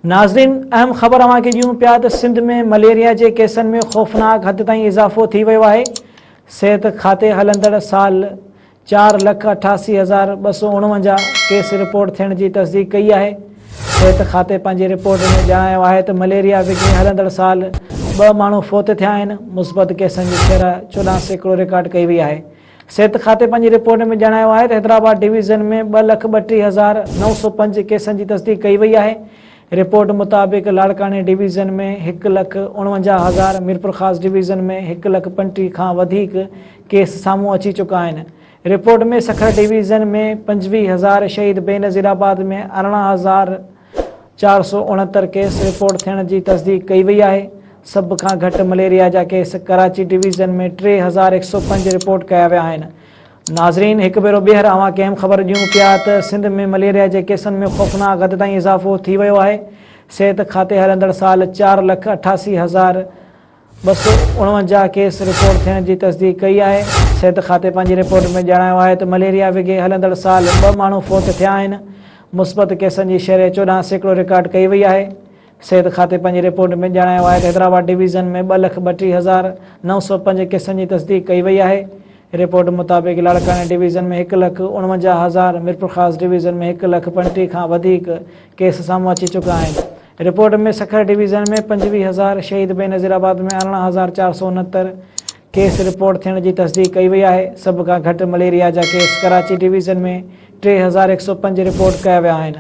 ناظرين اهم خبر اوهان کي ڏيون پيا ته سنڌ ۾ مليريا جي ڪيسن ۾ خوفناڪ حد تائين اضافو ٿي ويو آهي. صحت کاتي هلندڙ سال 4,88,249 ڪيس رپورٽ ٿيڻ جي تصديق ڪئي آهي. صحت کاتي پنهنجي رپورٽ ۾ ڄاڻايو آهي ته مليريا وگهي هلندڙ سال ٻه ماڻهو فوت ٿيا آهن، مثبت ڪيسن جي شرح 14% رڪارڊ ڪئي وئي آهي. صحت کاتي پنهنجي رپورٽ ۾ ڄاڻايو آهي ته حيدرآباد ڊويزن ۾ 2,32,905 ڪيسن جي تصديق ڪئي وئي آهي. رپورٽ مطابق لاڙڪاڻي ڊويزن ۾ 1,49,000، ميرپورخاص ڊويزن ۾ 1,35,000 کان وڌيڪ ڪيس سامهون اچي چڪا آهن. رپورٽ ۾ سکر ڊويزن ۾ 25,000، شهيد بينظير آباد ۾ 18,469 ڪيس رپورٽ ٿيڻ جي تصديق ڪئي وئي آهي. سڀ کان گهٽ مليريا جا ڪيس ڪراچي ڊويزن ۾ 3105 رپورٽ ڪيا ويا آهن. ناظرين هڪ ڀيرو ٻيهر اوهان کي اهم خبر ڏيون پيا ته سنڌ ۾ مليريا جي ڪيسن ۾ خوفناڪ حد تائين اضافو ٿي ويو آهي. صحت کاتي هلندڙ سال 4,88,249 ڪيس رپورٽ ٿيڻ جي تصديق ڪئي آهي. صحت کاتي پنهنجي رپورٽ ۾ ڄاڻايو آهي ته مليريا وگهي هلندڙ سال ٻه ماڻهو فوت ٿيا آهن. مثبت ڪيسن جي شرح 14% رڪارڊ ڪئي وئي آهي. صحت کاتي پنهنجي رپورٽ ۾ ڄاڻايو آهي ته حيدرآباد ڊويزن ۾ 2,32,905 ڪيسن جي تصديق ڪئي وئي آهي. رپورٽ مطابق لاڙڪاڻي ڊويزن ۾ 1,49,000، ميرپورخاص ڊويزن ۾ 1,35,000 کان وڌيڪ ڪيس سامهون اچي چڪا آهن. رپورٽ ۾ سکر ڊويزن ۾ 25,000، شهيد بينظير آباد ۾ 18,469 ڪيس رپورٽ ٿيڻ جي تصديق ڪئي وئي آهي. سڀ کان گهٽ مليريا جا ڪيس ڪراچي ڊويزن ۾ 3,105 رپورٽ ڪيا ويا آهن.